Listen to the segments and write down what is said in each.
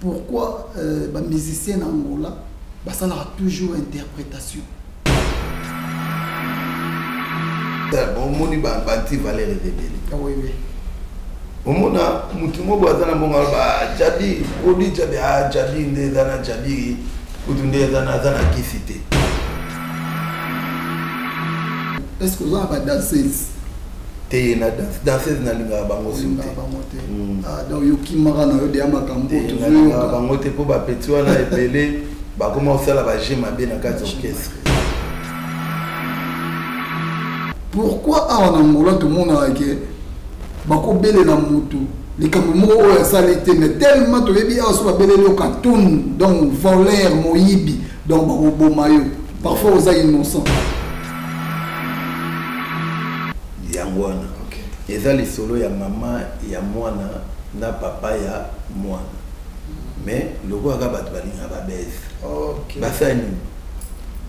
Pourquoi euh, ba musiciens na Angola basalaka toujours interprétation? Omoni banti valeur eza ebele. Ah, oui, oui. Omona motu moko aza na mbongo aloba jabi produit jabi, ah jabi nde eza na jabi kutu nde eza na aza na kisi te. Est ce que oza na badanseuse? Te, na danseuse nalingaka bango su te. Bango te. Ah, donc yo kimaka na yo deya makambo. Nalingaka bango te mpo bapeti wana ebele bakoma kosala baje mabe na kati ya orchestre. Pourquoi awa na Angola tomonaka ke bakobelela motu likambo moko oyo asali te, mais tellement toyebi awa so babeleli yo katun, donc voleur, moyibi, donc bakoboma yo, parfois oza innocent. Yango wana eza lisolo ya mama ya mwana na papa ya mwana, mais lokola kaka bato balingaka babese, basala nini?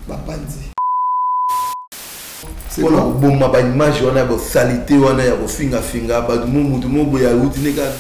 Bapanzi. Mpona koboma baimage wana ya bosalite wana ya kofingafinga bato, mo motu mo boye awuti nde kaka.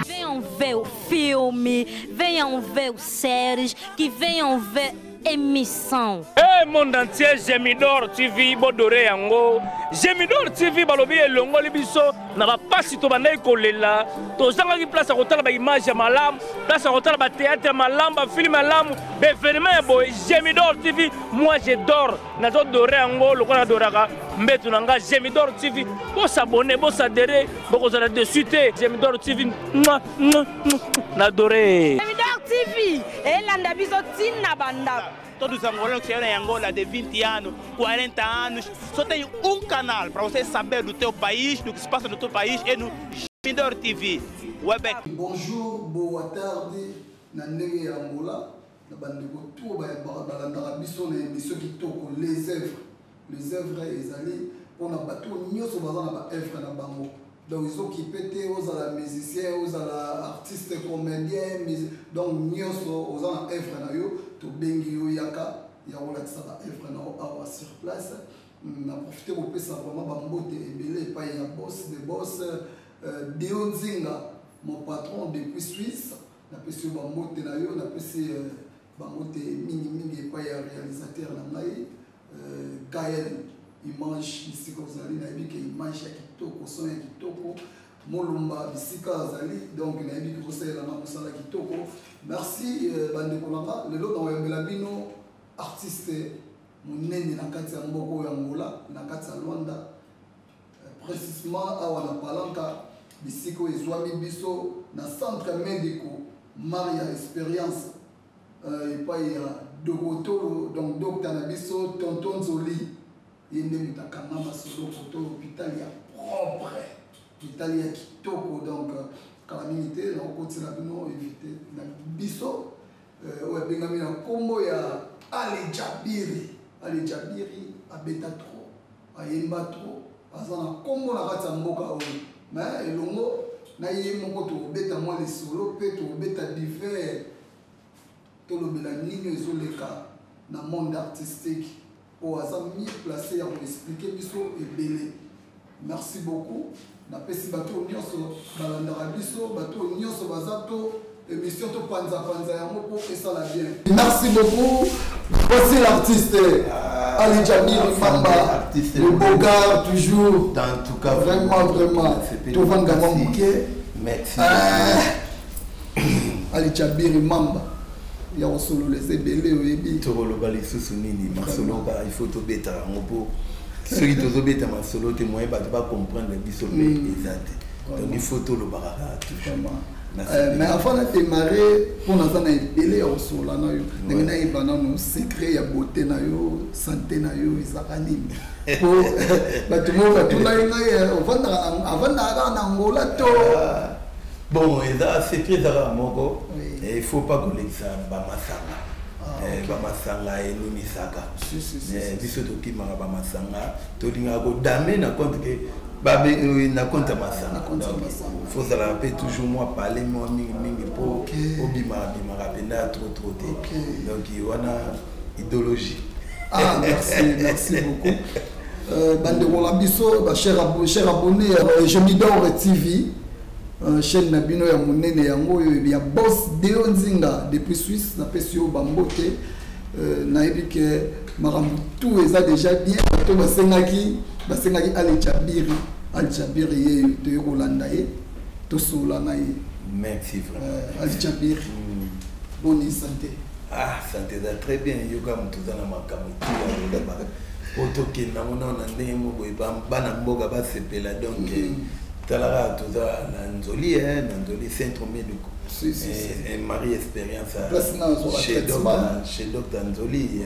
Venham ver o filme, venham ver os séries, que venham ver émission. Hey, monde entier, Gemidor TV, bodore yango. Gemidor TV balobi elongoli biso na bapasi tobandaki kolela, tozangaki place ya kotala baimage ya malamu, place ya kotala batheatre ya malamu, bafilme ya malamu, baevenement ya boye. Gemidor TV, moi je dors, nazodore yango lokola nadoraka mbeto na nga. Gemidor TV, bosabone, bosadere, bokozala dessus te. Gemidor TV, nadore. Gemidor TV elanda biso ntina bandako. Todos os angolanos que chegaram em Angola de 20 anos, 40 anos, só tem um canal para você saber do teu país, do que se passa no teu país, é no Gemidor TV. Webek. Bonjour, boa tarde, na ndenge ya Angola, na bandeko tout balandaka biso na émission kitoko Les œuvres. Les œuvres ezali mpona bato nyonso baza na ba œuvre na bango. Donc ezokipe te ozala musicien, ozala artiste, comédien, donc nyonso oza na œuvre na yo, tobengi yo yaka ya kolakisa ba œuvre na yo awa sur place. Na profite kopesa vraiment bambote ebele epai ya boss de boss, Deo Nzinga, mon patron depuis Suisse. Napesi yo bambote na yo, napesi bambote mingimingi epai ya réalisateur na ngai, Gaël Image, bisika ozali, nayebi ke image ya kitoko, son ya kitoko, Molumba bisika azali, donc nayebi ke kosalela nga mosala kitoko. Merci bandeko na nga, lelo nakoyambela bino artiste monene na kati ya mboka oyo Angola, na kati ya Luanda, précisément awa na Palanca, bisika oyo ezwami biso na centre médico Maria Experience, epai ya Dokotolo, donc docteur na biso Tonton Nzoli, ye nde moto akanga masolo koto hôpital ya propre, hôpital ya kitoko. Donc kala mingi te nakokotela bino invité na biso oyo abengami na nkombo ya Ali Jabiri. Ali Jabiri abeta trop, ayemba trop, aza na nkombo na kati ya mboka oyo, mais elongo na ye moko tokobeta mwa lisolo mpe tokobeta divers, tolobela nini ezoleka na monde artistique oyo aza mieux placé ya koexplike biso ebele. Merci beaucoup, napesi bato oyo nyonso balandaka biso, bato oyo nyonso baza to émission topanzapanza yango mpo esala bien. Merci beaucoup. Voici l'artiste Ali Jabir Mamba, le beau gars toujours. En tout cas, vraiment, vraiment, tovanda mwa moke. Merci. Ali Jabir Mamba ya kosolola eza ebele, oyebi. Tokoloba lisusu nini? Masolo kaka il faut tobeta yango, mpo soki tozobeta masolo te, moyen bato bacomprendre biso mpe eza te. Donc il faut tolobaka kaka toujours. Mais avant na démarrer, mpo naza na ebele ya kosola na yo, ndenge nayeba nano secret ya beauté na yo, santé na yo ezalaka nini, po bato moko batunaki ngai, avandaka kaka na Angola to? Bon, eza secret, ezalaka moko: il faut pas kolekisa bamasanga. Bamasanga enunisaka biso, tokimaka bamasanga, tolingaka kodame na compte ke na compte ya masanga. Faut ozalaka mpe toujours mwa pale, mwa mingimingi, mpo obimaka bimaka mpenza trop trop te. Donc wana idéologie. Ah, merci, merci beaucoup. Bandeko na biso, bacher abonné ya Gemidor TV, chaîne na bino ya monene, yango oyo ya boss Deo Nzinga depuis Suisse, napesi yo bambote. Nayebi ke makambo tout eza déjà bien. Bato basengaki Ale Jabiri, Ale Jabiri ye, toye kolanda ye, tosola na ye. Merci vraiment. Ale Jabiri, boni santé? Ah, santé eza très bien. Yoka, moto oza na makambo tu ya koloba po tokenda ngo nao na ndenge mo boye, bana mboka basepela. Donc talaka, toza na Nzoli, na Nzoli, Centre Médico Marie Expérience, chez docteur Nzoli,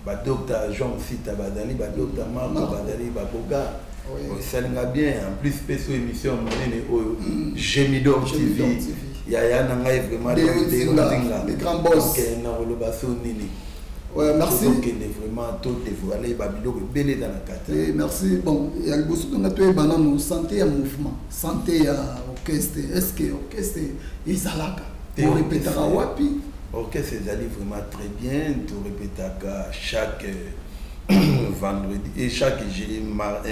badocteur Jean Sita bazali, badocteur Marco bazali, baboga esalinga bien. En plus mpe so émission ya monene oyo, Gemidor TV, yaya na ngai vraiment. Nzinga, na koloba so nini? Ouais, merci. Tokende vraiment todévoile babiloko ebele eza na kati. Merci. Bon, ya liboso tonga toyeba nano santé ya mouvement, santé ya orchestre. Est ce que orchestre ezalaka, orepetaka wapi? Orchestre ezali vraiment très bien. Torepetaka chaque vendredi et chaque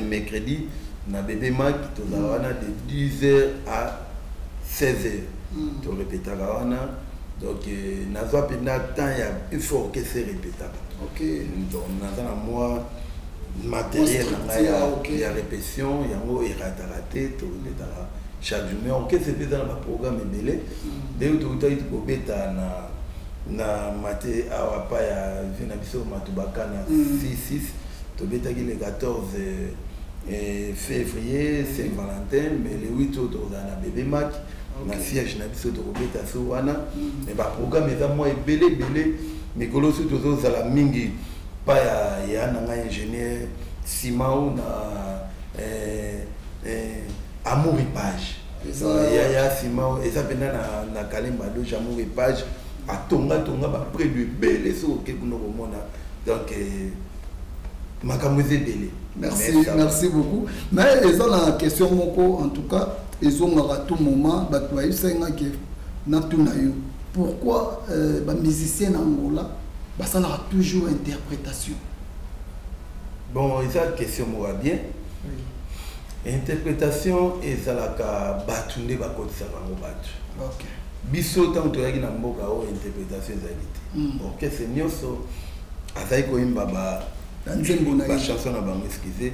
mercredi na Bébé Mak. Tozala wana de 10 heures à 16 heures, torepetaka wana. Donc nazwa mpenza temps ya il faut orchestre répétaka. Donc naza na mwa matériel na ngai ya répétition, yango erataka te, torepetaka chaque jour. Mais orchestre mpe eza na baprogramme ebele. Ndenge toutaki kobeta na mate awa pa ya vie na biso Matubaka na 66, tobetaki le 14 février, Saint Valentin. Mais le 8 oyo tokozala na Bébé Mak, na siège na biso, tokobeta so wana. Mais baprogramme eza mwa ebele ebele. Mikolo so tozozala mingi pa ya na ngai ingénieur Simao na Amour Page. Ya Simao eza mpenza na Kalemba Doge. Amour Page atongatonga bapredu ebele, soki oke kuna komona. Donc makambo eza ebele. Merci, merci beaucoup. Mais eza na question moko, en tout cas ezongaka tout moment, bato bayebisaki nga ke natuna yo: pourquoi bamusicien na Angola basalaka toujours interprétation? Bon, eza question moko ya bien. Interprétation ezalaka bato nde bakotisaka yango bato. Biso ntango toyaki na mboka oyo, interprétation ezali te. Orchestre nyonso azali koyemba bachanson na bango, excuse.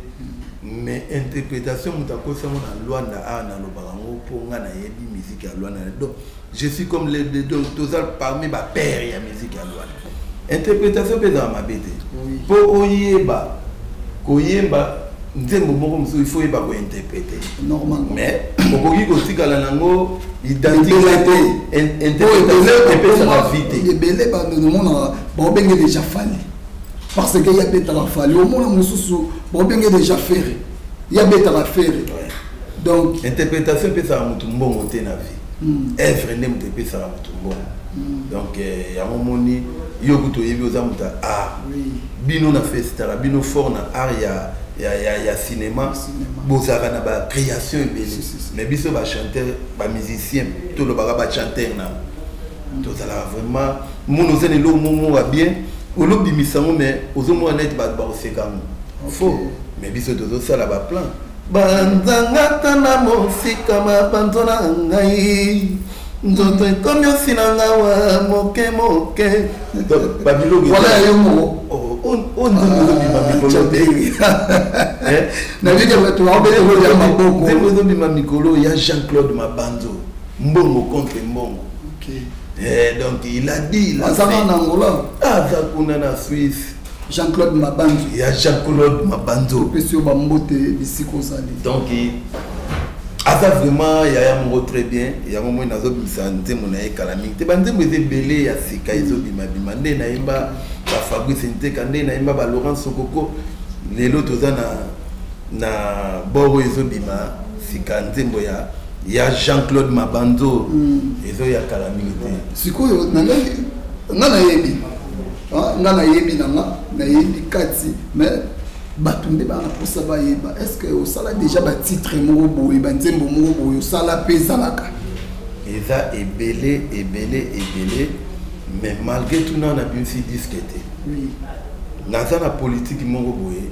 Mais interprétation, moto akosi yango na Lwanda awa. Nalobaka yango mpo nga nayebi musique ya Lwanda. Donc je suis comme les, donc toza parmi bapère ya musique ya Lwanda. Interprétation mpe ezala mabe te. Mpo oyeba koyemba nzembo moko mosusu, il faut oyeba kointerpréter. Mais okoki kotikala nango identique te. Interprétation epesaka vie te. Ebele baomonaka baobenge déjà Fally parce que ye abetaka Fally. Omona mosusu baobenge déjà Ferre, ye abetaka Ferre. Donc interprétation epesaka motu mbongo te na vie. Œuvre nde moto epesaka motu mbongo. Donc yango moni yo kutu oyebi, oza moto ya art. Bino na festaka bino fort na art ya cinéma, bozalaka na bacréation ebele. Mais biso bachanteur, bamusicien, tolobaka bachanteur na tozalaka vraiment mona oza na eloko moko ya bien, olobimisa yango, mais ozomona neti bato bakoseka yango faux. Mais biso tozosala baplan banzanga tana mosika, mabanzo na ngai, nzoto ekomi osila ngawa moke moke. Babiloko wana yo moko. O nzembo ezobima mikolo te. Maboko. Nzembo ezobima mikolo ya Jean-Claude Mabanzo, mbongo contre mbongo. Donc il a dit, il a Azaka na Angola? Aza kuna na Suisse. Jean-Claude Mabanzo. Ya Jean-Claude Mabanzo. Topesi yo bambote bisika ozali. Donc Aza vraiment yaya moko très bien. Yango moi nazobimisa nzembo na ye kala mingi te. Banzembo eza ebele ya sika ezobimabima, nde nayemba baFabrice Nteka, nde nayemba baLaurent Sokoko. Lelo toza na bor oyo ezobima sika, nzembo ya Jean-Claude Mabanzo ezoya kala mingi te. Sikoyo na ngai, nga nayebi, nga nayebi na nga, nayebi kati, mais bato nde baa na mposa bayeba: est ce que osala déjà batitre moko boye, banzembo moko boye osala mpe ezalaka? Eza ebele, ebele, ebele, mais malgré tout nana nabimisi disque te. Naza na politique moko boye,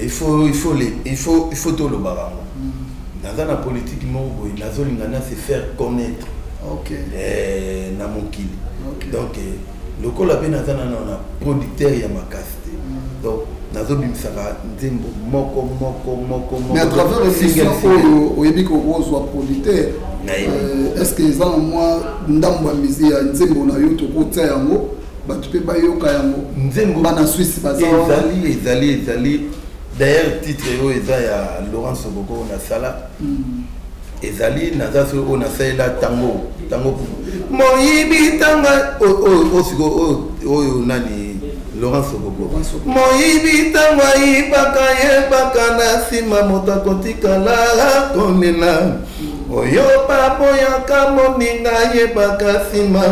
il faut tolobaka yango. Naza na politique moko boye, nazolinga na se faire connaître na mokili. Donc lokola mpe naza nano na producteur ya makasi te, donc nazobimisaka nzembo moko moko moko. Mais à travers émission oyo, oyebi kokozwa producteur. Est ce que eza na mwa ndambo ya musique ya nzembo na yo tokotia yango, bato mpe bayoka yango? Nzembo bana Swisse baza. Ezali, ezali, ezali. D'ailleurs titre oyo eza ya Laurent Sokoko oyo nasala. Ezali naza soki oyo nasalela ntango ntango moyibi ntanga oyo sikoyo oyo nani, Laurent Sokoko. Moyibi ntango ayibaka, yebaka na nsima moto akotikala kolela. Oyo baboyaka moninga, yebaka nsima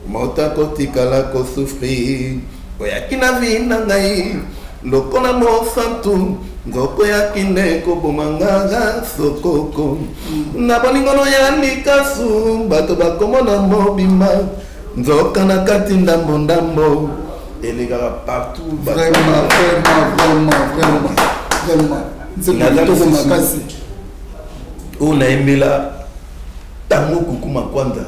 moto akotikala kosouffrir. Oyaki na vie na ngai lokola mosantu, nzoko oyaki nde koboma nganga Sokoko na bolingono ya likasu. Bato bakomona mobimba, nzoka na kati ndambo ndambo elekaka partout. Vraiment, vraiment, vraiment, vraiment, vraiment, nzembo kitoko makasi. Oyo nayembela ntango kukuma kwanza.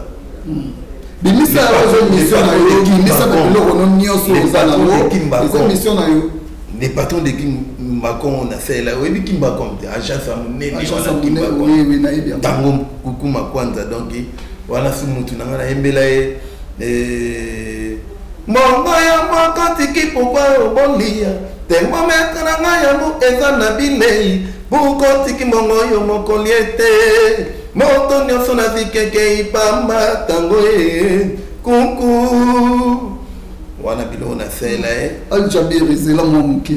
Bimisa ozo mission na yo, bimisa na biloko no nyonso oza nango, eza mission na yo. Le patron de Kimbakon nasalela, oyebi Kimbakon te, agence ya monene. Ntango kukuma kwanza, donc wana su mutu na ngai nayembela ye mbongo ya moko tiki. Pourquoi obolia thermomètre na ngai? Yango eza na bilei, buko tiki mbongo yo moko lie te. Moto nyonso na zikeke pamba ntango ye kuku wana biloko nasalela ye. Aljabir, ezela mwa moke.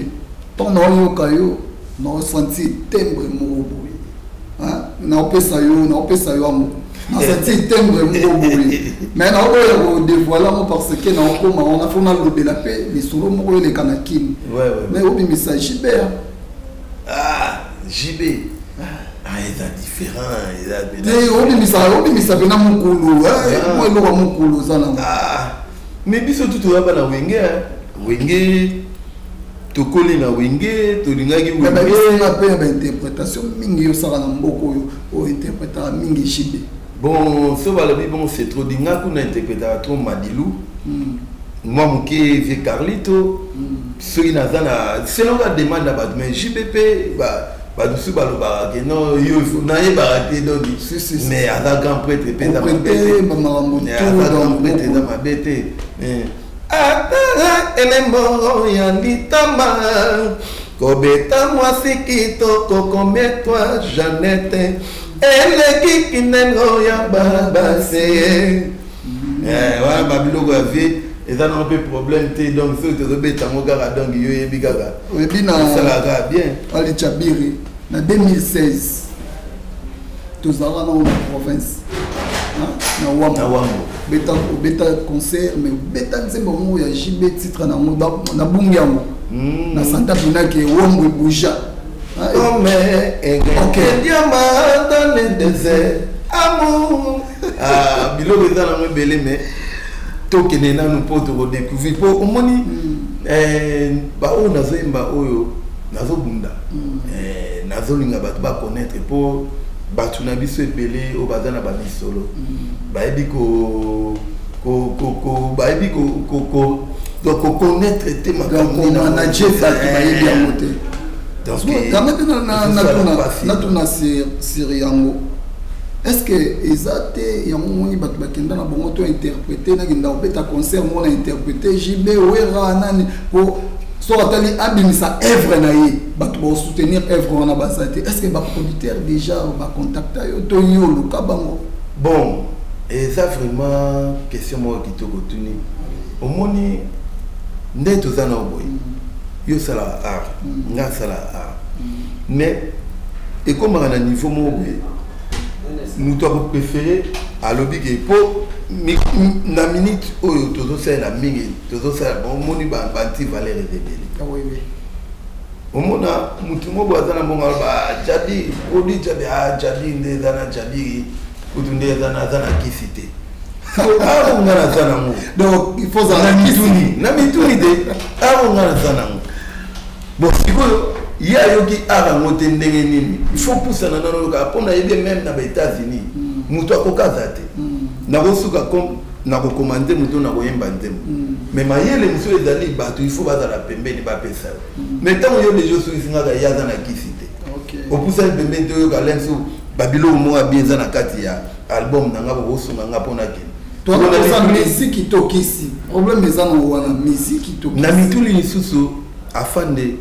Ntango naoyoka yo, naosentir timbre moko boye, naopesa yo, naopesa yo yango, nasentir timbre moko boye, mais naoboya kodévoiler yango parce que naokóma wana, faut nalobela mpe lisolo moko eleka na Kini. Mais obimisa Gibert. Ah, JB, ah, eza différent, eza Te, obimisa, obimisa mpena mokulu mwa eloko ya mokulu oza nango. Mais biso tu toza bana Wenge, Wenge, tokoli na Wenge, tolingaki. Wenge mpe ya bainterprétation mingi osala na mboka oyo, oyo interprétaka mingi JB. Bon, so balobi, bon, c'est trop dit. Nga kuna interprétaka trop Madilu, mwa moke vieux Carlito, soki naza na selon ka demande ya bato. Mais JB mpe, bato mosusu balobaka ke non, yo nayebaka te. Donc mais aza grand prêtre mpe, eza mabe te. Aza grand prêtre, eza mabe te. Ata elembo ya litamba kobeta mwasi kitoko kometwa Janete eleki kinengo ya babase. Wana babiloko ya vie, eza nango mpe problème te. Donc soki tozobeta yango kaka, donc yo oyebi kaka. Oyebi na esalaka kaka bien. Ali Chabiri, na 2016 tozalaka nango na province na Wambo. Na Wambo. Obeta, obeta concert, mais obeta nzembo moko ya JB, titre nango nabungi yango na santa pinake Wambo ebuja. Comme un diamant dans le désert, amour. Ah, biloko eza nango ebele, mais tokende nanu mpo tokodécouvrir, mpo omoni baoyo nazoyemba, oyo nazobunda, nazolinga bato baconnaître, mpo bato na biso ebele oyo baza na bamisolo bayebi ko bayebi donc koconnaître te. Makambo manager, bato bayebi yango te. Yango mpe natuna sur yango: est ce que eza te yango omoni bato bakenda na bango to interpréter, nakenda kobeta concert moko na interpréter JB, Wera, nani, po Soki atali abimisa œuvre na ye, bato bakosoutenir œuvre wana baza te. Est ce que baproducteur déjà bacontacta yo to yo oluka bango? Bon, eza vraiment question moko kitoko tuni. Omoni nde toza na boye, yo osalaka art, nga asalaka art, mais ekomaka na niveau moko boye, moto akopréféré alobi ke mpo na minute oyo tozosalela mingi, tozosala, omoni ba anti-valeur eza ebele. Ah, oui, oui. Omona motu moko aza na mbongo, aloba Jabi produit, Jabi, ah, Jabi nde eza na Jabi kutu nde eza na aza na kisi te. Aro nga naza nango. Donc il faut na mituni, na mituni te, aro nga naza nango. Bon, sikoyo ye ayoki art yango te, ndenge nini? Il faut pusana nano oyoka mpo nayebi même na baÉtats-Unis moto akoka aza te. Nakosuka comme nakokoma nzembo to nakoyemba nzembo, mais mayele mosusu ezali bato, il faut bazala pembeni, bapesa yo. Mais ntango yo deja osukisi ngaka ye aza na kisi te, opusani pembeni te, oyoka lenso babiloko moko abi eza na kati ya album na nga, bokosunga nga mpona kende. Toza miziki to kisi, problème eza na wana, miziki to na mituli lisusu afande.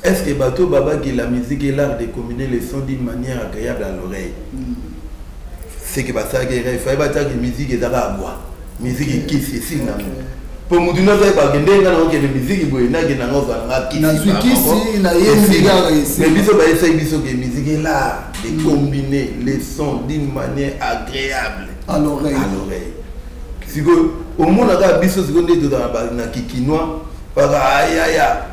Est-ce que bato babaki la musique est l'art de combiner les sons d'une manière agréable à l'oreille, c'est que basalaki erreur? Faye batiaki musique ezaka abwa, musique ekisi esili nango, mpo motu nyonso ayebaka ndenge nga nakokende musique boye, nakende nango, ozala nanga kisi. Nazwi kisi, nayembi kaka esi. Mais biso bayesaki biso ke musique est l'art de combiner les sons d'une manière agréable à l'oreille. À l'oreille. Sikoyo omonaka biso sikoyo nde tozala na kikinois kaka ayaya,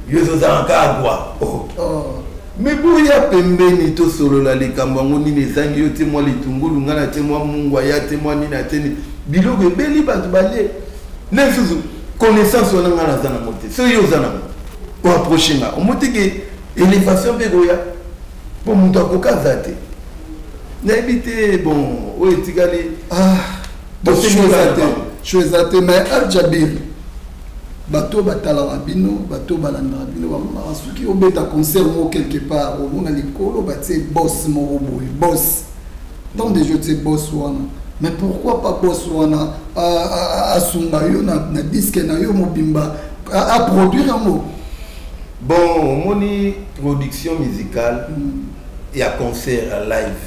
yo ezozala kaka gwa. Oh. Mais boya pembeni, tosolola likambo yango. Nini ezangi yo te? Mwa litungulu, ngai na te mwa mungwa ya te, mwa nini ate nini, biloko ebeli, bato balie. Nde lisusu connaissance wana ngai naza nango te. Soki yo oza nango, oapproche nga, omotiki élévation mpe koya mpo moto akoka aza te. Nayebi te. Bon, oyo etikali eza te, choix eza te. Mais Aljabir, bato batalaka bino, bato balandaka bino, bamonaka soki obeta concert moko quelque part, omona likolo batie boss moko boye, boss tant déjà otie boss wana. Mais pourquoi pas boss wana asunga yo na disque na yo mobimba, aproduire yango? Bon, omoni production musicale ya concert ya live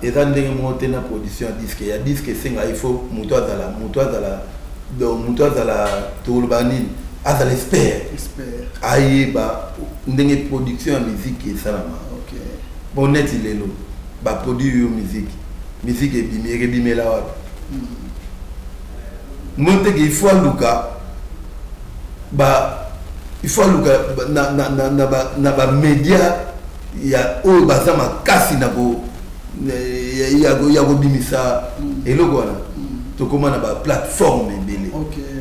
eza ndenge moko te na production ya disque. Ya disque esenga il faut moto azala, donc moto azala, tokoloba nini, azala expert, ayeba ndenge production ya musique esalama. Bon, neti lelo baproduire yo musique, musique ebimi, ekebimela wapi? Mo teke il faut aluka ba il faut aluka na bamédia ya oyo baza makasi na ko ya kobimisa eloko wana. Tokóma na baplateforme ebele,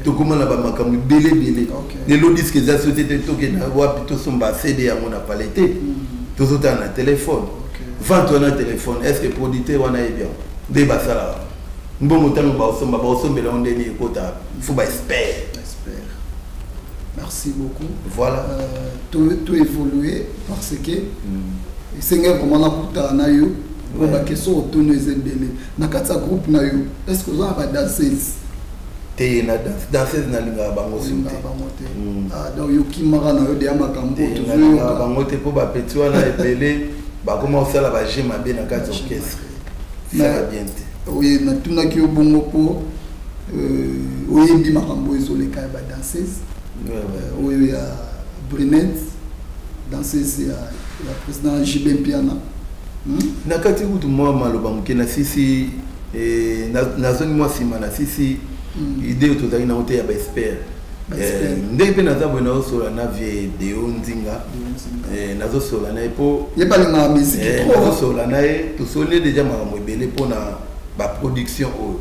tokóma na bamakambo ebele ebele. Lelo disque eza société, tokenda wapi tosomba CD yango na pale te, tozotala na telefone. Vente wana telefone, est ce que producteur wana yebi yango nde basalaka mbongo? Ntango baosomba, baosombela yango ndeni ekota, faut baexpert. Merci beaucoup. Voilà. Tout évoluer parce que esenge vraiment nakutana na yo po baquestion otuni eza ebele. Na kati ya groupe na yo, est ce que oza na badanseuse? Te, na danseuse nalingaka bango su te. Bango te. Ah, donc yokimaka na yo deya makambo. Nalingaka bango te mpo bapeti wana ebele bakoma kosala baje mabe na kati ya orchestre, sala bien te. Oye, natunaki yo bongo mpo oyebi makambo ezoleka ya badanseuse oyo ya Brunette, danseuse ya président JB Mpiana. Na kati kutu mwa maloba moke nasisi, nazongi mwa nsima, nasisi idée oyo tozalaki nango te ya baexpert. Ndenge mpe naza boye, nazosola na vie Deo Nzinga, nazosola na ye mpo ye balingaka musique. Nazosola na ye, tosoli deja makambo ebele mpona baproduction oyo.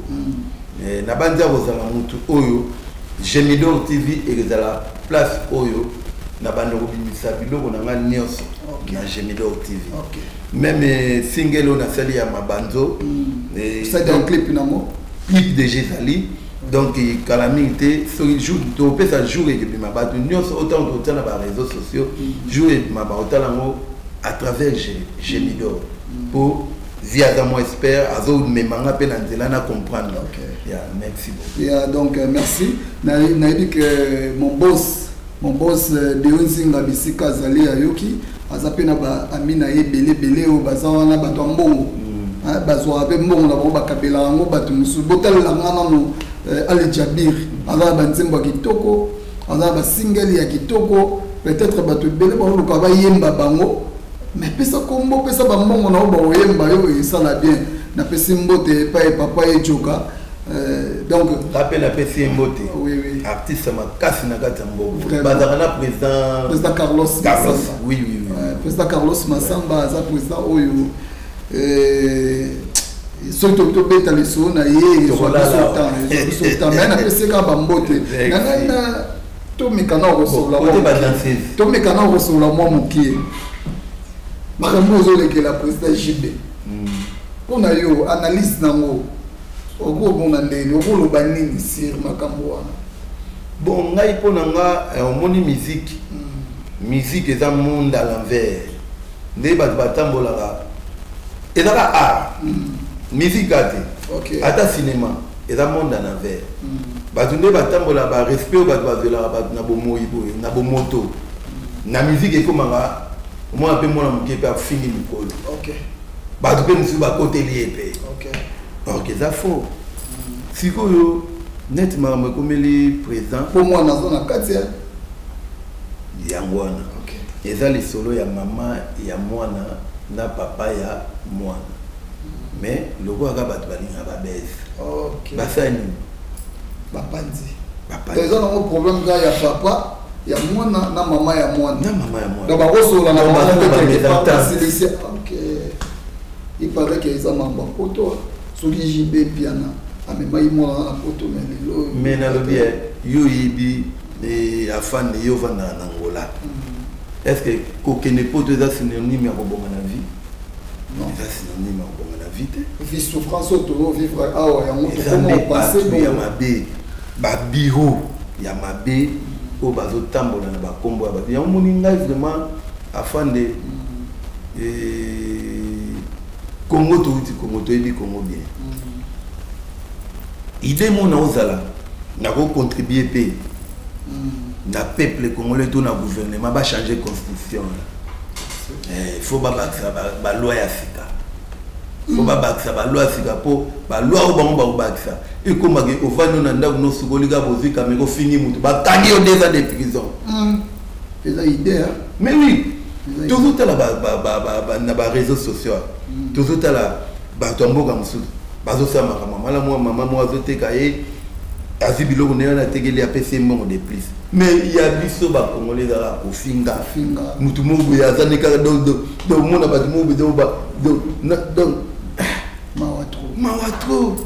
Nabandi ya kozala motu oyo Gemidor TV ekozala place oyo na banda kobimisa biloko na ngai nyonso na Gemidor TV, même single oyo nasali ya Mabanzo. Clip nango? Clip déjà ezali. Donc kala mingi te, soki jour topesa jour ekebima, bato nyonso oyo ntango totia na baréseaux sociaux, jour ebima, baotala yango à travers Gemidor, mpo vi aza mwa expert, azomemanga mpe na nzela na comprendre. Yeah, merci beaucoup. Yeah, donc merci. Nayebi que mon boss Mon boss Deo Nzinga bisika azali ayoki, aza mpe na ba amis na ye ebele ebele oyo baza wana, bato ya mbongo. Bazwaka mpe mbongo na bango, bakabelaka yango bato mosusu. Botalela nga nano Ali Jabir, aza na banzembo ya kitoko, aza na basingeli ya kitoko. Peut-être bato ebele baoluka bayemba bango, mais pesa kombo, pesa bambongo na yo, bakoyemba yo, esala bien. Napesi mbote epai papa Ejoka. Donc nga mpe napesi ye mbote. Oui, oui. Artiste makasi na kati ya mboka. Vraiment. Bazalaka na président Président Carlos Carlos. Massamba. Oui. Président Carlos Massamba aza président oyo soki tobeta lisolo na ye, ezwa Tokolala. biso temps, ezwa biso temps, mais napesi kaka bambote Merci. na ngai na tomeka na kosolola Côté mwa ba moke. danseuse. Tomeka na kosolola mwa mokie makambo ozolekela président JB. Mpo na yo, analyse nango okomona ndeni, okoloba nini sur makambo wana? Bon, ngai mpo na nga, omoni musique, musique eza monde à l'envers. Nde bato batambolaka, ezaka art, musique a te. Ata cinéma eza monde à l'envers. Bato nde batambolaka, barespect oyo bato bazwelaka bato na bomoi boye na bomoto, na musique ekomaka omona mpe mwana moke mpe afingi mikolo, bato mpe mosusu bakoteli ye mpe. Donc eza faux. Sikoyo neti makambo ekomeli président, mpo mwana aza na kati ya yango wana eza lisolo ya mama ya mwana na papa ya mwana. Mais lokola kaka bato balingaka babese, basala nini? Bapanzi. Bapanzi. Eza nango problème kaka ya papa ya mwana na mama ya mwana. Na mama ya mwana. Donc bakosola na Donc, bango baza mpe na quelque part. bamésentente. Basilisi. Ok, il paraît que eza mambo ya poto. Soki JB Piana amemaki mwana na poto, mais lelo Mais nalobi yo oyebi, afande yo ovandaka na Ngola, est ce que kokende poto eza synonyme ya kobonga na vie? Non. Eza synonyme ya kobonga na vie te. Vie souffrance oyo tozovivre awa, yango Eza tokoma nde opase bato ya bongo. mabe, babiro ya mabe oyo bazotambola na bakombo ya bato. Yango moni ngai vraiment, afande, Congo, touti Congo, toyebi Congo bien. Idée mona ozala nakocontribue mpe na peuple congolais to na gouvernement, bachange constitution. Il faut babakisa baloi ya sika, faut babakisa baloi ya sika, mpo baloi oyo bango bakobakisa ekomaki ovandi na ndako, nosukoli kaka, bozwi kamera, ofingi motu, bakangi yo 2 ans de prison. Eza idée, hein? Mais oui. Eza Tozotala na baréseaux sociaux, tozotala bato ya mboka mosusu bazosala makambo malamu. Mwa mama moko azoteka ye, azwi biloko ndenge wana, atekeli, apesi ye mbongo de plus. Mais ya biso bacongolais ezalaka kofinga. Kofinga. Motu moko boye aza ne kaka, donc omona bato moko boye, donc donc Mawa trop. Mawa trop.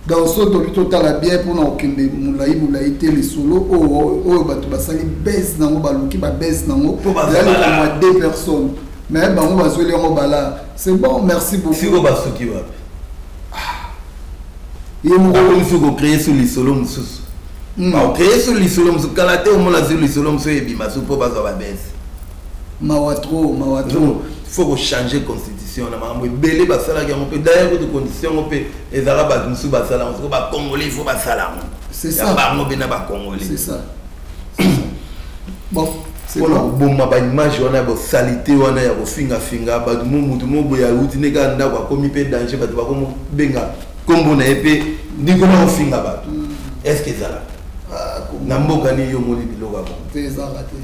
Donc so tobi totala bien mpona kokende molai molai te, lisolo oyo bato basali base nango, baluki babase nango. Mpo baza Ezali bala. koma deux personnes, mais bango bazweli yango bala. C'est bon, merci beaucoup. Sikoyo basuki wapi? Ye moko. Bakomi soki kocréer so lisolo mosusu, bakocréer so lisolo mosusu kala te, omona so lisolo mosusu ebima so mpo bazwa babese. Mawa trop, mawa trop. Faut kochanger constitution na makambo ebele basalaki yango mpe. D'ailleurs kutu constitution yango mpe ezalaka bato mosusu basala yango. Soko bacongolais, il faut basala yango C'est ya ça. bango mpe na bacongolais. C'est ça, c'est ça. Bon, c'est Mpona bon. koboma baimage wana ya bosalite wana ya kofingafinga bato. Mo mutu mo boye awuti nde kaka ndako, akomi mpe danger, bato bakomobenga nkombo na ye mpe ndikoma kofinga bato. Est ce que ezalaka Ah, na mboka nini yo omoni biloko ya bongo? Te, ezalaka te.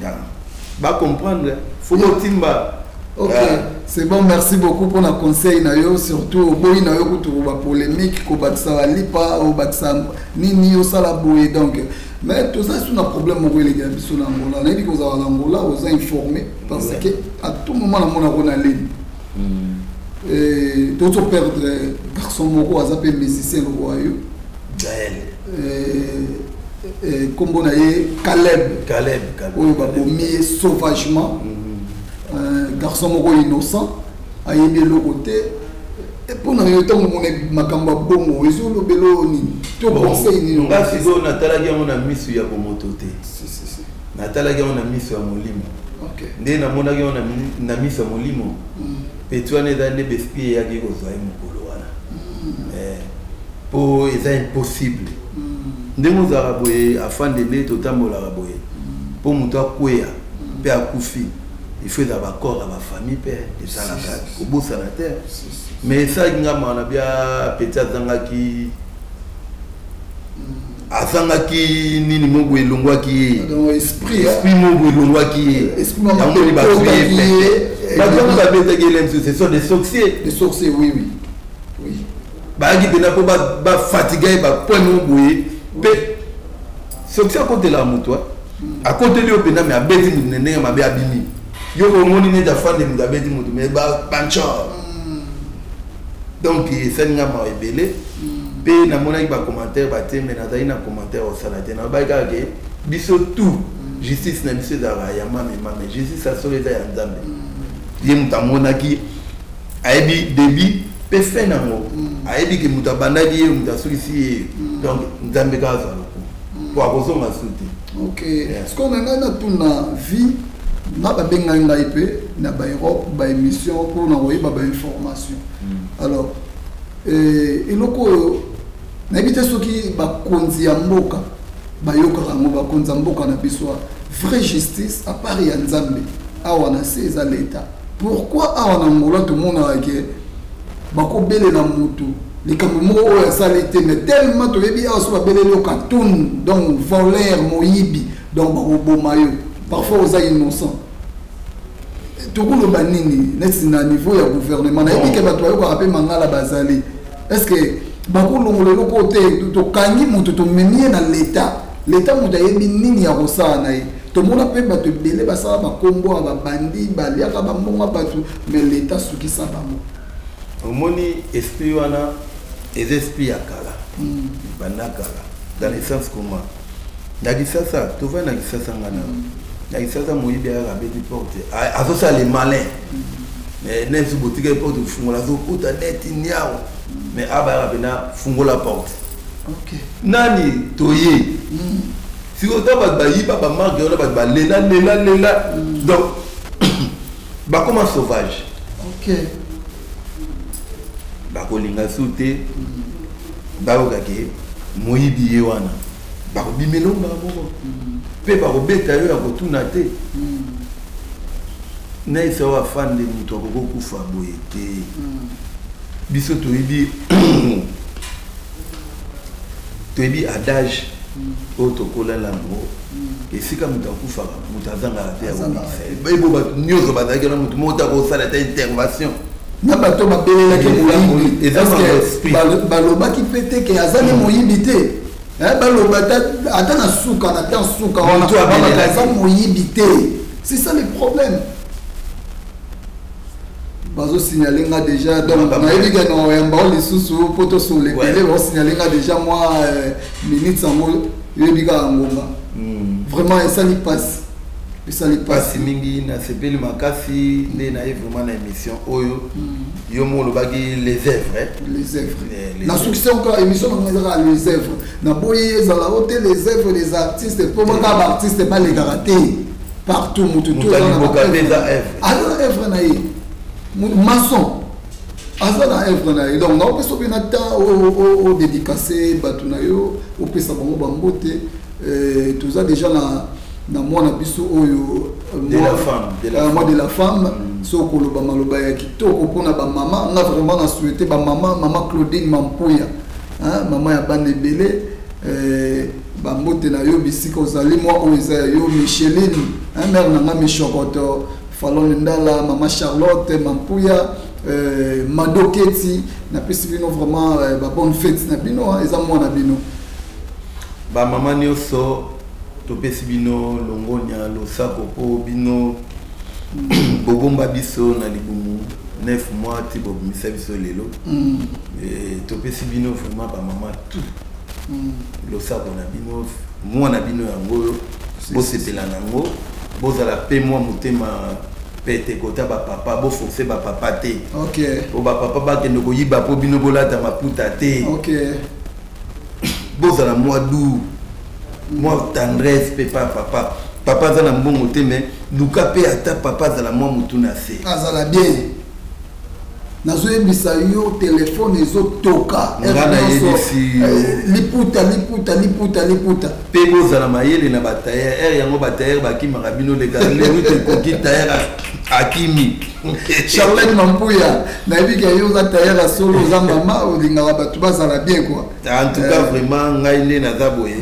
Bacomprendre, faut botimba. Ok, Ah. c'est bon, merci beaucoup pour la conseil na yo, surtout oboyi na yo kutu ba polémique, kobakisa balipa, obakisa nini, osala boye. Donc mais toza su na problème moko elekela biso na Angola. Nayebi kozala na Angola, oza informé, parce que à tout moment namonako na leni. Tozoperdre garçon moko aza mpe musicien lokola yo. Gaël. Nkombo na ye Caleb. Caleb, Caleb. Oyo babomi ye sauvagement. Garçon moko innocent, ayebi eloko te. Mpo na yo, ntango mona makambo ya bongo, ezolobela oyo nini to conseil nini? Nga sikoyo natalaki yango na miso ya bomoto te. Si, si, si. Natalaki yango na miso ya molimo. Nde namonaki yango na miso ya molimo, petit wana eza nde baesprit eyaki kozwa ye mokolo wana. Mpo eza impossible ndenge ozalaka boye, afande, nde totambolaka boye. Mpo moto akweya mpe akufi, il faut ezala baaccord ya bafamille mpe esalaka, kobosana te. Mais esalaki nga mawa na bia petit, azangaki nini moko elongwaki ye. Donc esprit. Esprit moko elongwaki ye. Esprit moko yango bazwi ye. ekotaki ye. Pete bato yango babetaki ye lemso, ce sont des sorciers. Des sorciers, oui. Bayaki mpena mpo bafatiga ye, bapoint moko boye. Mpe sorcier akotelaka moto, akoteli yo mpena, mais abeti motu na ndenge mabe, abimi yo omoni neti afande moto abeti motu, mais banchor. Donc esali nga mawa ebele. Mpe namonaki bacommentaire batie, mais nazali na commentaire osala te. Nalobaki kaka ke biso tout, justice na biso ezalaka ya mame mame. Justice ya solo eza ya Nzambe. Ye moto amonaki, ayebi début mpe fin nango, ayebi ke moto abandaki ye, moto asukisi ye. Donc Nzambe kaka azwa lokumu, po akozonga su te. Ok. Sikoyo na ngai natuna vie nga, babengai ngai mpe na baEurope, baémission mpona koyeba bainformation. Alors eloko oyo nayebi te, soki bakonzi ya mboka bayokaka yango, bakonzi ya mboka na biso, vraie justice à part ya Nzambe awa na se eza l'État. Pourquoi awa na Angola tomonaka ke bakobelela motu likambo moko oyo asali te, mais tellement toyebi awa so babeleli yo katun, donc voleur, moyibi, donc bakoboma yo, parfois oza innocent? Tokoloba nini neti na niveau ya gouvernement? Nayebi ke bato bayokaka mpe mangala bazali. Est ce que bakolongola eloko te? Tokangi moto, tomemi ye na l'État, l'État moto ayebi nini ya kosala na ye. Tomona mpe bato ebele basala bakombo ya babandi, baliaka bambongo ya bato, mais l'État sukisa bango. Omoni, esprit wana eza esprit ya kala, banda kala. Dans le sens comment? Na Kisasa, tovandi na Kisasa, nga na Kisasa, moyibi ayaka, abeti porte, azosala le malin, mais neti botikali porte kofungola, azokota neti niao. Mais abayaka mpena fungola porte. Nani toye sikoyo, ntango bato bayiba bamarke wana, bato balela lela lela, donc bakoma sauvage. Bakolinga su te bayokake moyibi ye wana, bakobimela mbala moko mpe bakobeta yo ya kotuna te. Nayesa oyo afande, moto akokokufa boye te. Biso toyebi adage oyo tokolela yango: esika moto akufaka, moto azangaka te ya kobikisa. Ebo bato nyonso bazalaki wana, moto moko te akosala ata intervention. Na bato babelelaki moyibi, Eza esprit. balobaki mpe te ke aza ne moyibi te. Baloba ata na suka, na temps suka wana, Moto abelelaki. balobaka aza moyibi te. C'est ça le problème. Bazosignale nga déjà, donc nayebi ke na oyamba o lisusu mpo tosolola ebele. Bazosignale nga déjà mwa minutes yango, yoyebi kaka ngonga. Vraiment esali mpasi, esali mpasi mpasi. Mingi. Nasepeli makasi nde naye vraiment na émission oyo. Yo mo olobaki les œuvres, eh? Les œuvres. Les Nasukisi encore émission na ngai ezaka les œuvres. Naboyi ezala o te les œuvres des artistes, mpo kaka baartiste balekaka te partout. Motu Moto aliboka mpe eza œuvre. Aza na œuvre na ye, maçon aza na œuvre na ye. Donc naopesa mpe na temps odédicace bato na yo, opesa bango bambote. Toza déjà na mwana biso oyo De la femme, de la mois femme. De la femme. So koloba maloba ya kitoko mpona bamama, nga vraiment na souhaite bamama, mama Claudine Mampuya, hein, mama ya bana ebele, bambote na yo bisika ozali. Mwa oyo eza ya yo Micheline, hein, mare na nga Mishokoto Falon Ndala, mama Charlotte Mampuya, Madoketi, napesi bino vraiment babonne fête na bino, hein, eza mwana bino. Bamama nyonso, topesi bino longonya, losako, mpo bino bobomba biso na libumu 9 mois ti bobimisa biso lelo. Topesi bino vraiment, bamama tout, losako na bino. Mwana bino yango oyo, bosepela nango, bozala mpe mwa motema pete kota bapapa, boforce bapapa te, po bapapa bakende koyiba mpo bino bolata maputa te. Bozala mwa doux, mwa tendresse mpe pa papa. Papa aza na mbongo te, mais luka mpe ata papa azala mwa motu na se. Azala bien. Nazoyebisa yo, telefone ezotoka. Nga nayebisi yo. Liputa, liputa, liputa, liputa. Mpe bozala mayele na batailleur ere yango. Batailleur bakimaka bino leka leru ekoki, tailleur akimi. Charlene Mampuya, nayebi ke yo oza tailleur ya solo, oza mama, olingaka bato bazala bien, quoi. En tout cas, vraiment, ngai nde naza boye.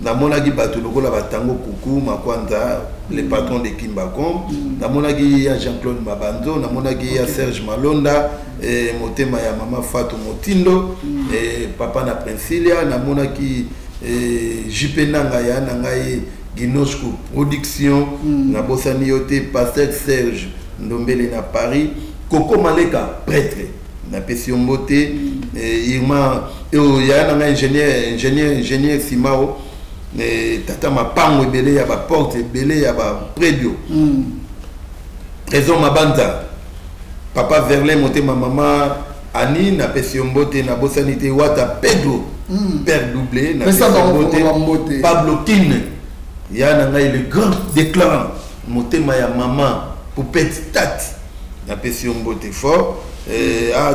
Namonaki bato lokola batango kuku Makwanza, le patron de Kimbacom. Namonaki ya Jean-Claude Mabanzo, namonaki ya Serge Malonda, motema ya mama Fatu Motindo, papa na Princilia. Namonaki JP Nanga ya na ngai Ginosco Production. Nabosani yo te, pasteur Serge Ndombele na Paris, Koko Maleka prêtre, napesi yo mbote. Irma oyo yaya na ngai, ingénieur Simao, tata mapango ebele ya baporte ebele ya bapredio. Trésor Mabanza, papa Verlin, motema mama Ani, napesi yo mbote. Nabosani te Wata Pedro, père doublé, napesi Pesa yo bango mbote. mbote. Pablo Kine ya na ngai, le grand déclarant, motema ya mama Poupette Tati, napesi yo mbote fort.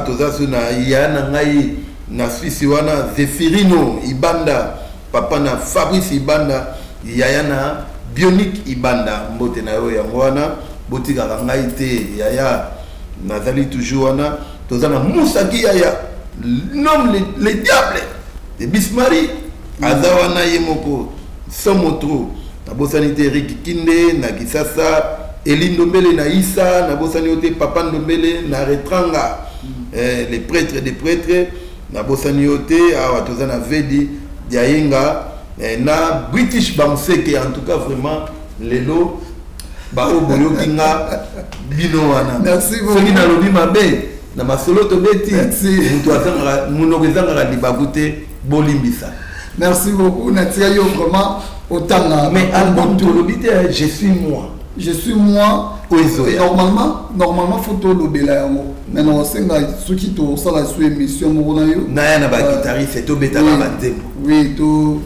Toza so na ya na ngai na Swisi wana, Zefirino Ibanda, papa na Fabrice Ibanda, yaya na Bionique Ibanda, mbote na yo yango wana. Botikaka ngai te yaya, nazali toujours wana. Toza na Musaki yaya, nomme le diable de Bismari, aza wana ye moko somo trop. Nabosani te Erik Kinde na Kisasa, Eli Ndombele na Isa, nabosani yo te papa Ndombele na Retranga, les prêtres des prêtres, nabosani yo te. Awa toza na Vedi Diayenga, na British Bamseke. En tout cas, vraiment, lelo baoyo boyoki nga, bino wana. Merci beaucoup. Soki nalobi mabe na masolo tobeti, Merci. moto azangaka monoko, ezangaka libaku te, bolimbisa. Merci beaucoup. Natika yo vraiment otanga. Mais album tolobi te, Je suis moi. Je suis moi. Oyo ezoya. Normalement faut tolobela yango, mais na osenga soki tosala so émission moko na yo. Naya na baguitariste, tobetaka banzembo. Oui, to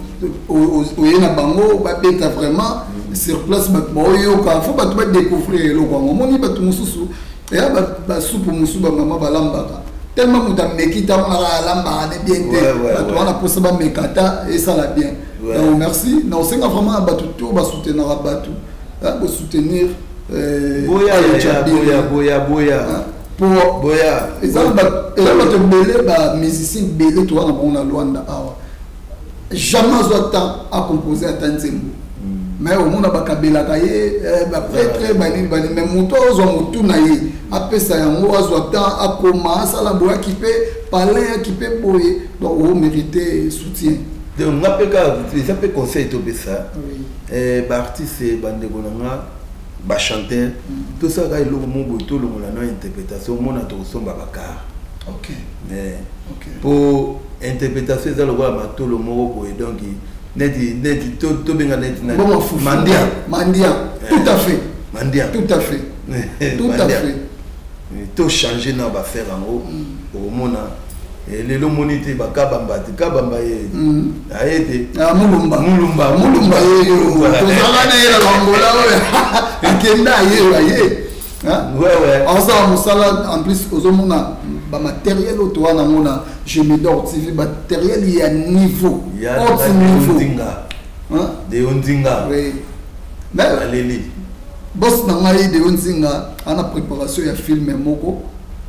oye na bango, babeta vraiment sur place, bato baoyoka. Faut bato badécouvrir eloko yango. Omoni bato mosusu eya basupu mosusu bamama balambaka, tellement moto ameki ta monaka alambaka ne bien te. Bato wana mposa bameka ta esala bien. Donc merci. Na osenga vraiment na bato to basoutenaka bato, bosoutenir. Boya yaya, boya, boya, boya. Po boya. Eza bato ebele, bamusicien ebele toza na bango na Lwanda awa, jamais azwa temps acomposer ata nzembo, mais omona bakabelaka ye, baprêtre banini banini, mais moto azwa motu na ye, apesa yango, azwa temps akoma, asala boye, akipe palin, akipe boye. Donc omérite soutien. Donc nga mpe kaka eza mpe conseil topesa baartiste, bandeko na nga bachanteur, tosalaka eloko mo boye, tolongola na interprétation, omona tokosomba bacar. Po interprétation eza lokola matolo moko boye, donc neti tobenga neti mandia. Mandia, tout à fait. Mandia. Tout à fait, tout à fait. Tochange na bafaire yango, okomona lelo moni te bakabamba te, kabamba ye aye te. Mulumba. Mulumba. Mulumba yeyo, tozalaka na ye na Bangola oyo akenda, aye, aye azala mosala. En plus ozomona bamatériel oyo toza nango na Gemidor TV, matériel ya niveau, haut niveau. Deo Nzinga. Oui, mais aleli. Boss na ngai Deo Nzinga ana préparation ya film moko,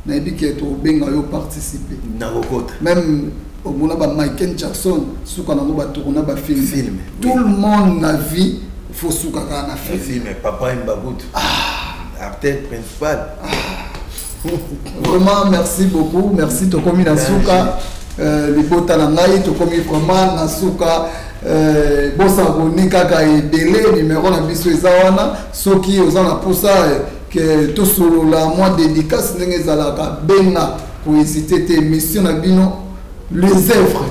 nayebi ke tobenga yo participer. Nakokota. Même omona ba Michael Jackson, suka nango batourna bafilm. Film. Tout le monde na vie faut suka kaka na film. Film, papa Mbabutu, acteur principal. Vraiment, merci beaucoup, merci. Tokomi na suka, libota na ngai, tokomi vraiment na suka. Bosabone kaka ebele, numéro na biso eza wana. Soki oza na mposa ke tosolola mwa dédicace ndenge ezalaka, benga, kohésite te. Émission na bino Les Œuvres,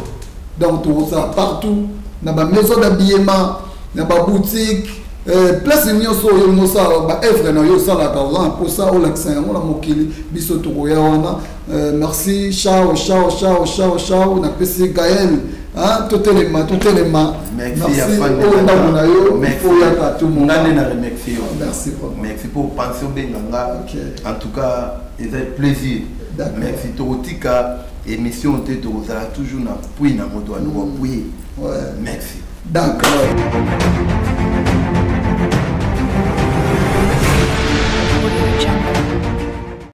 donc tokozala partout, na bamaison d'habillement, na baboutique, place nyonso oyo olingi osala baœuvre na yo, osalaka, oza na mposa olakisa yango na mokili, biso tokoya wana. Merci, ciao, ciao, ciao, ciao, ciao. Napesi Gael, totelema, totelema. Merci. Oyo ndako na yo, faut oyaka tout. Nga nde na remercie yo. Merci. Merci pour penser obenga nga. En tout cas, eza plaisir. Merci. Tokotika émission te, tokozala toujours na pui na moto wana koapuye. Merci. D'accord.